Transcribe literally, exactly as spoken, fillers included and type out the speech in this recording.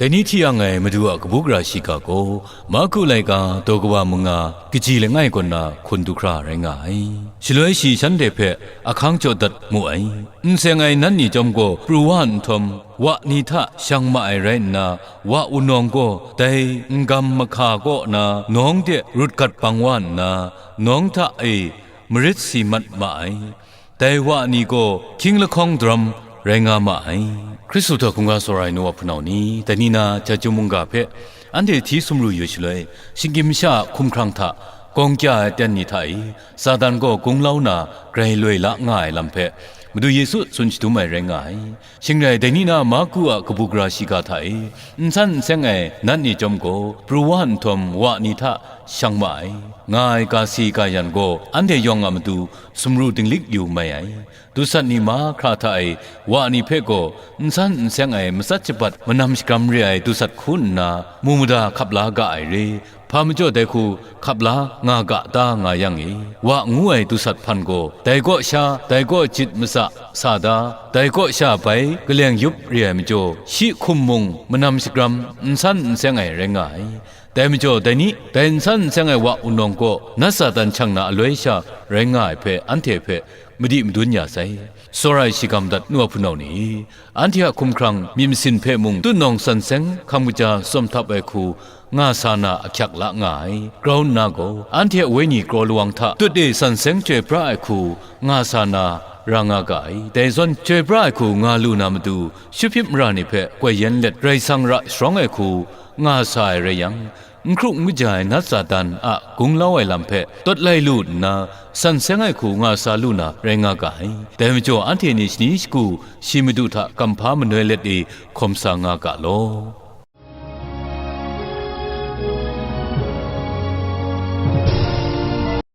Dai ni hti yang ai Madu a kabu gara shiga gaw, Marku laika daw kaba manga kaji langai kaw na hkun du hkra rai nga ai. Shaloi shi shanhte hpe ahkang jaw dat mu ai. N seng ai nan ni chyawm gaw pru wa nhtawm, wa ni hta shang ma ai rai nna, wa wunawng gaw dai n-gam mahka kaw na nawng de rut gat bang wa nna, nawng hta e marit si mat ma ai. Dai wa ni gaw hkying lahkawng daram rai nga ma ai. Hkristu hta hkungga tsawra ai nu wa hpunau ni, dai ni na Chyeju mungga hpe anhte hti sumru yu shaloi, shinggyim masha a hkumhkrang hta gawng kya ai aten ni hta e, Satan gaw gunglau na grai loi la nga ai lam hpe Madu Yesu tsun shadum ai rai nga ai. Shing rai, dai ni na Marku a kabu gara shiga hta e, n san n seng ai nat ni chyawm gaw, pru wa nhtawm wa ni hta shang ma ai, nga ai ga si ga yan gaw, anhte yawng a matu sumru dinglik yu mai ai. Dusat ni mahkra hta e wa ni hpe gaw, n san n seng ai matsat shabat manam shagram re ai dusat hku nna, mu mada hkap la ga ai re, hpa majaw dai hku hkap la nga ga ta nga yang e, wa ngu ai dusat hpan gaw, dai kaw sha, dai kaw jit matsa sa da, dai kaw sha bai kaleng yup re ai majaw, shi hkum mung manam shagram n san n seng ai rai nga ai. Dai majaw, dai ni, dai n san n seng ai wa wunawng gaw, nat Satan shang na aloi sha rai nga ai hpe, anhte hpe madi madun ya sai. Tsawra ai shigam dat nu wa hpunau ni, anhte a hkumhkrang myit masin hpe mung tutnawng san seng hkam kaja tsawm htap ai hku nga sa na ahkyak la nga ai. Grau nna gaw, anhte a wenyi kraw lawang hta tut e san seng chyoi pra ai hku nga sa na ra nga ga ai. Dai zawn, chyoi pra ai hku nga lu na matu, Shuphyip mara ni hpe koi yen let Karai Kasang ra sharawng ai hku nga sa ai rai yang, n hkru n kaja ai nat Satan a gunglau ai lam hpe tawt lai lu nna, san seng ai hku nga sa lu na rai nga ga ai. Dai majaw, anhte ni shani shagu shi Madu hta kamhpa manoi let e hkawm sa nga ga law.